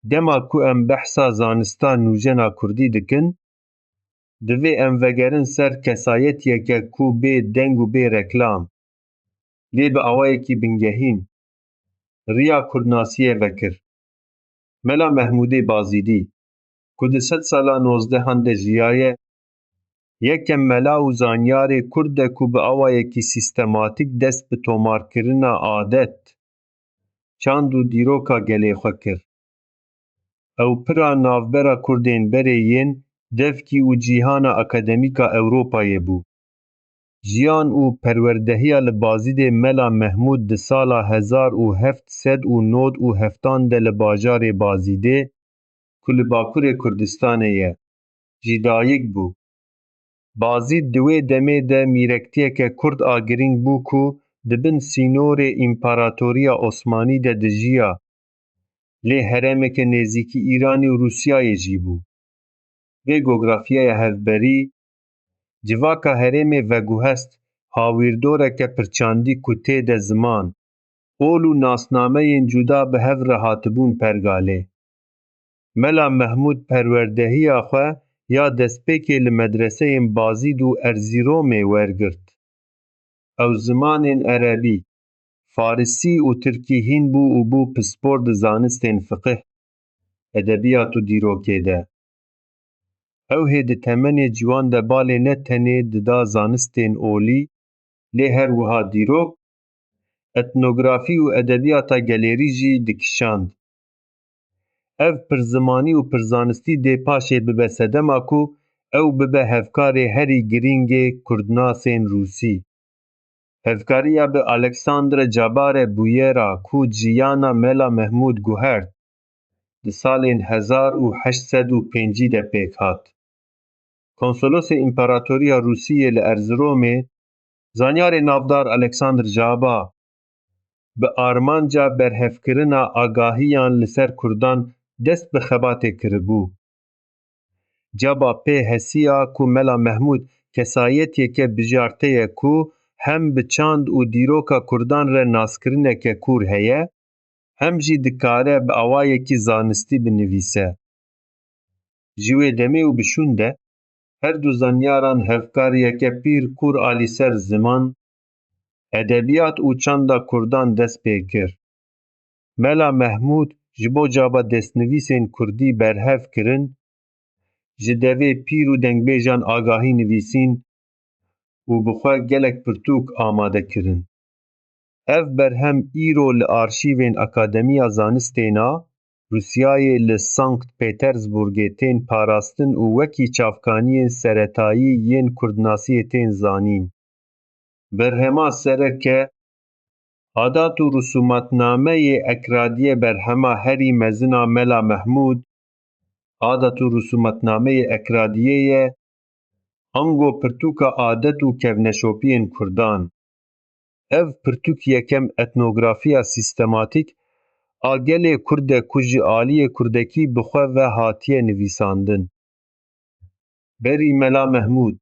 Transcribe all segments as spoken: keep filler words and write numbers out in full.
Dema ku em behsa zanista nûjena kurdî dikin, divê em vegerin ser kesayetiyeke ku bê deng û bê reklam, lê bi awayekî bingehîn, riya kurdnasiyê vekir. Mela Mehmûdê Bazîdî, ku di sedsala nozdehan de jiyaye, yekem mela û zanyarê kurd e ku bi awayekî sîstematîk dest bi tomarkirina adet, çand û dîroka gelê xwe kir. Ew pira navbera kurdên berê yên devkî û cîhana akademîka Ewropayê bû. Jiyan û perwerdehiya li Bazîdê Mela Mehmûd di sala hezar û heft sed û nod û heftan de li bajarê Bazîdê, ku li Bakurê Kurdistanê ye, jî dayik bû. Bazîd di wê demê de mîrektiyeke kurd a girîng bû ku di bin sînorê Împaratoriya Osmanî de dijiya, lê herêmeke nêzîkî Îranê û Rûsyayê jî bû. Vê cografyaya hevberî, civaka herêmê veguhest hawîrdoreke pirçandî ku tê de ziman, ol û nasnameyên cuda bi hev re hatibûn pergalê. Mela Mehmûd perwerdehiya xwe ya destpêkê li medreseyên Bazîd û Erzîromê wergirt. Ew zimanên erebî, farisî û tirkî hîn bû û bû pispor di zanistên fiqih, edebiyat û dîrokê de. Ew hê di temenê ciwan de balê ne tenê dida zanistên olî, lê her wiha dîrok, etnografî û edebiyata gelêrî jî dikişand. Ev pirzimanî û pirzanistî dê paşê bibe sedema ku ew bibe hevkarê herî girîngê kurdnasên rûsî. Hevkariya bi Alexandre Cabare Buyera ku jiyana Mela Mehmûd guhert, di salên hezar û heşt sed û pêncî de pêk hat. Konsolosê Împaratoriya Rûsiyê li Erziromê, zanyarê navdar Alexander Caba, bi armanca berhevkirina agahiyan li ser kurdan dest bi xebatê kiribû. Caba pê hesiya ku Mela Mehmûd kesayetiyeke bijarte ye ku hem bi çand û dîroka kurdan re naskirineke kûr heye, hem jî dikare bi awayekî zanistî binivîse. Ji wê demê û bi şûn de, her du zanyaran hevkariyeke pîr kûr alî ser ziman, edebiyat û çanda kurdan dest pê kir. Mela Mehmûd ji bo caba destnivîsên kurdî berhev kirin, ji devê pîr û dengbêjan agahî nivîsîn û bi xwe gelek pirtûk amade kirin. Ev berhem îro li arşîvên Akademiya Zanistên a Rûsyayê li Sankt Petersburgê tên parastin û wekî çavkaniyên seretayî yên kurdnasiyê tên zanîn. Berhema sereke, Adat û Rûsûmatnameyê Ekradiyê, berhema herî mezin a Mela Mehmûd, Adat û Rûsûmatnameyê Ekradiyê ye, ango pirtûka Adet û Kevneşopiyên Kurdan. Ev pirtûk yekem etnografiya sîstematîk a gelê kurd e ku ji aliyê kurdekî bi xwe ve hatiye nivîsandin. Berî Mela Mehmûd,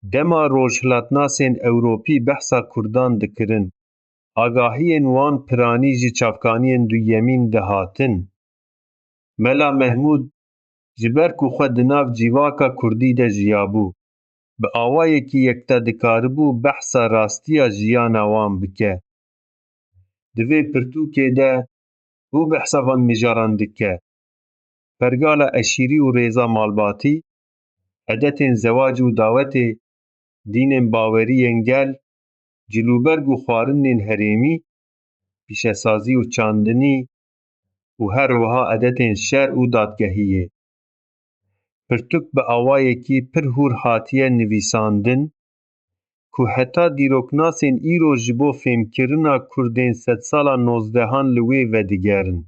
dema rojhilatnasên ewropî behsa kurdan dikirin, agahiyên wan piranî ji çavkaniyên duyemîn dihatin. Mela Mehmûd ji ber ku xwe di nav civaka kurdî de jiyabû, bi awayekî yekta dikaribû behsa rastiya jiyana wan bike. Di vê pirtûkê de û behsa van mijaran dike. Pergala eşîrî û rêza malbatî, edetên zewac û dawetê, dînên bawerî yên gel, cilûberg û xwarinên herêmî, pîşesazî û çandinî û her wiha edetên şer û dadgehiyê. Pirtûk bi awayekî pir hûr hatiye nivîsandin ku heta dîroknasên îro ji bo fêmkirina kurdên sedsala nozdehan li wê vedigerin.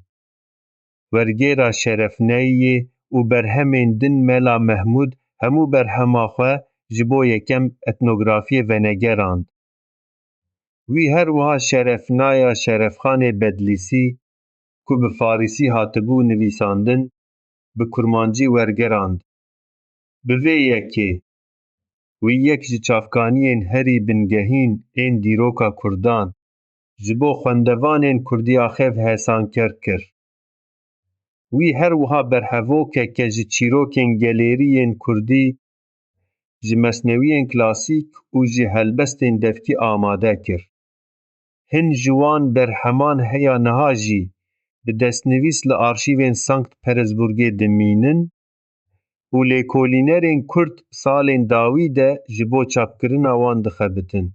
Wergêra Şerefnayê û berhemên din Mela Mehmûd hemû berhema xwe ji bo yekem etnografiyê venegerand. Wî her wiha Şerefnaya Şerefxanê Bedlîsî, ku bi farisî hatibû nivîsandin, bi kurmancî wergerand. Bi vê yekê, wî yek ji çavkaniyên herî bingehîn ên dîroka kurdan ji bo xwendevanên kurdî axêv hêsanker kir. Wî her wiha berhevokeke ji çîrokên gelêrî yên kurdî, ji mesnewiyên klasîk û ji helbestên devkî amade kir. Hin ji wan berheman heya niha jî bi destnivîs li arşîvên Sankt Petersburgê dimînin û lêkolînerên kurd salên dawî de ji bo çapkirina wan dixebitin.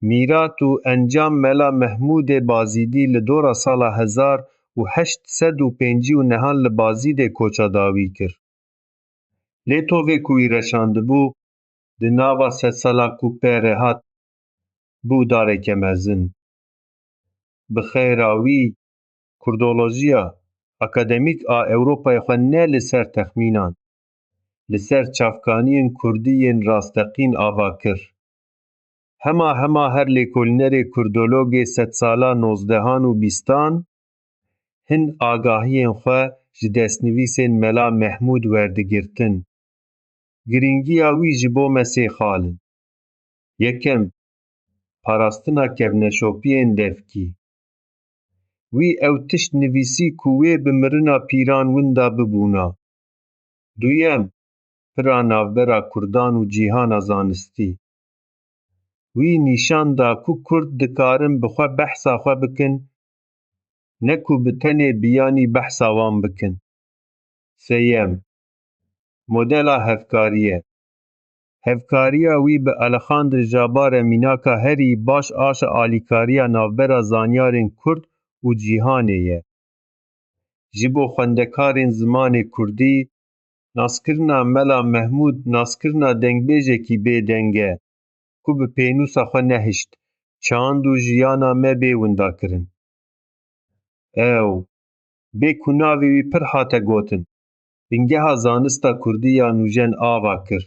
Mîrat û encam Mela Mehmûdê Bazîdî li dora sala hezar û heşt sed û pêncî û nehan li Bazîdê koça dawî kir. Lê tovê ku wî reşandibû, di nava sedsala ku pê re hat, bû dareke mezin. Bi xêra wî, kurdolojiya akademîk a Ewropayê xwe ne li ser texmînan, li ser çavkaniyên kurdî yên rasteqîn ava kir. Hema hema her lêkolînerê kurdologê sedsala nozdehan û bîstan hin agahiyên xwe ji destnivîsên Mela Mehmûd werdigirtin. Girîngiya wî ji bo me sê xal in. Yekem, parastina kevneşopiyên devkî. Wî ew tişt nivîsî ku wê bi mirina pîran winda bibûna. Duyem, pira navbera kurdan û cîhana zanistî. Wî nîşan da ku kurd dikarin bi xwe behsa xwe bikin, ne ku bi tenê biyanî behsa wan bikin. Sêyem, modela hevkariyê. Hevkariya wî bi Alexandre Jabare mînaka herî baş a ji alîkariya navbera zanyarên kurd û cîhanê ye. Ji bo xwendekarên zimanê kurdî, naskirina Mela Mehmûd naskirina dengbêjekî bêdeng e, ku bi pênûsa xwe nehişt, çand û jiyana me bê winda kirin. Ew, bê ku navê wî pir hate gotin, bingeha zanista kurdî ya nûjen ava kir.